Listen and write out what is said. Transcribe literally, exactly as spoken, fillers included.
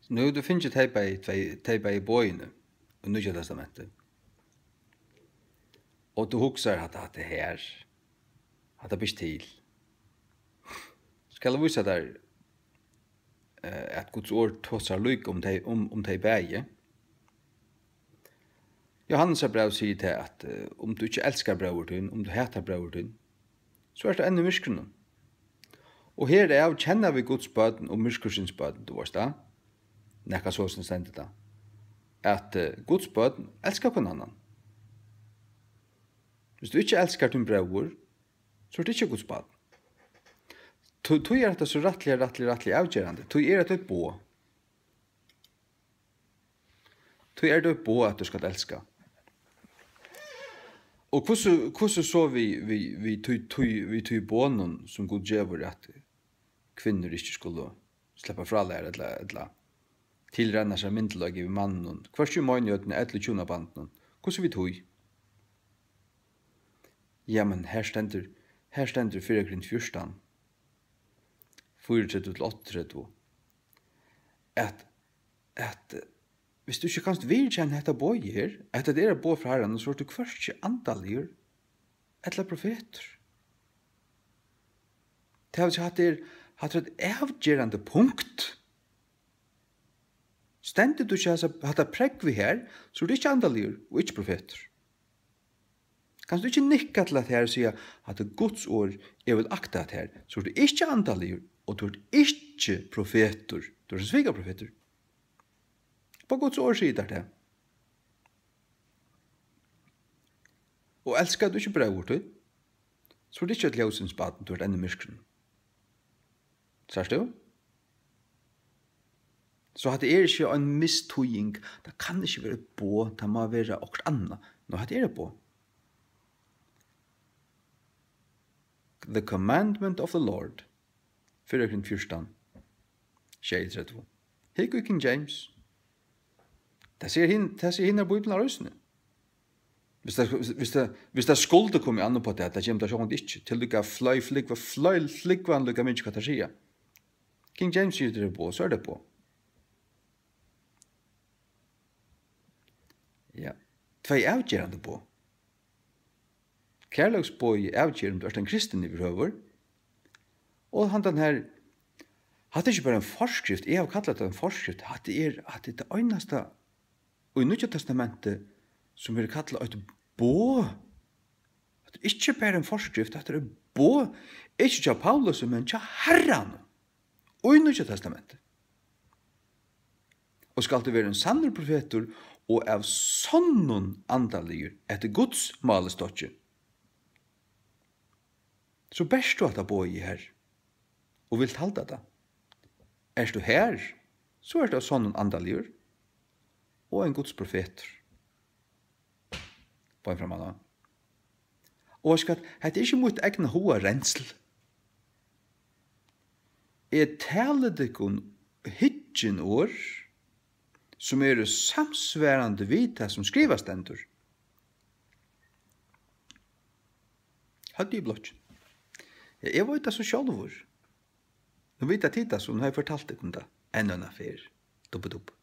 Nú hevur tú fingið tey bæði, tvey, tey bæði boðini í Nýggja Testamenti. Og tú hugsar, at hatta her, hatta ber ikki til. Skal eg vísa tær, eh, at Guds orð tosar líka um tey, um, um tey bæði? Jóhannesar bræv sigur tað, at, eh, um tú ikki elskar bróður tín, um tú hatar bróður tín, so ert tú enn í myrkrinum. Og herav kenna vit Guds børn og myrkursins børn, tú veist tað. Nakað so sum stendur tað. At, eh, Guds børn elska hvønn annan. Hvis tú ikki elskar tín bróður, so ert tú ikki Guds barn. Tí, tí er hetta so rættiliga, rættiliga, rættiliga avgerandi. Tí er hetta eitt boð. Tí er tað eitt boð, at tú skalt elska. Og hvussu, hvussu so við, við, við tí, tí, við tí boðnum, sum Gud gevur, at kvinnur ikki skulu sleppa frá lær, ella, ella tilrenna sær myndugleika við manninum, hvørki í meinigheitini ella í hjúnabandinum? Hvussu við tí? Jamen, her stendur, her stendur í fyrra Korint fjúrtan, fýraogtretivu til áttaogtretivu, at, at, eh, hvis tú ikki kanst viðurkenna hetta boðið her, at hetta er eitt boð frá Harranum, so ert tú hvørki andaligur ella profetur. Tað vil siga, hatta er, hatta er eitt avgerandi punkt. Stendur tú ikki hasa, hatta prógvið her, so ert tú ikki andaligur og ikki profetur. Kanst tú ikki nikka til hatta her og siga, hatta er Guds orð, eg vil akta hatta her, so ert tú ikki andaligur og tú ert ikki profetur. Tú ert ein svikaprofetur. Bara Guds orð sigur tær tað. Og elskar tú ikki bróður tín, so ert tú ikki eitt ljósins barn, tú ert enn í myrkrinum. Sært tú? So hatta er ikki ein mistýðing. Tað kann ikki vera eitt boð, tað má vera okkurt annað. Nú, hatta er eitt boð. The commandment of the Lord. Fyrra Korint fjúrtan, sjeyogtretivu. Hygg í King James. Tað sigur hin, tað sigur hinar bíbliurnar eisini. Hvis tað, hvis tað, hvis tað skuldi komið an upp á tað, tað kemur tað sjálvandi ikki. Til líka fløy, flúgva, fløy, flúgvan líka mikið, hvat tær siga. King James sigur, tað er boð, so er tað boð. Ja. Tvey avgerandi boð. Kærleiksboðið avger, um tú ert ein kristin yvirhøvur. Og handan her, hatta er ikki bara ein forskrift, eg havi kallað tað ein forskrift, hatta er, hatta er tað einasta í Nýggja Testamenti, sum verður kallað eitt boð. Hatta er ikki bara ein forskrift, hatta er eitt boð, ikki hjá Paulusi, men hjá Harranum í Nýggja Testamenti. Og skalt tú vera ein sannur profetur og av sonnum andaligur eftir Guds málistokki, so bert tú hatta boðið her og vilt halda tað. Ert tú her, so ert tú av sonnum andaligur og ein Guds profetur. Bein fram á. Og veitst hvat, hetta er ikki mítt egna hugarensl. Eg tali tykkum hyggin orð, sum eru samsvarandi við tað, sum skrivað stendur. Høvdið í blokkin. Ja, eg veit tað so sjálvur. Nú vita tit tað, so nú havi eg fortalt tykkum tað enn eina ferð. Dubbi, dubbi.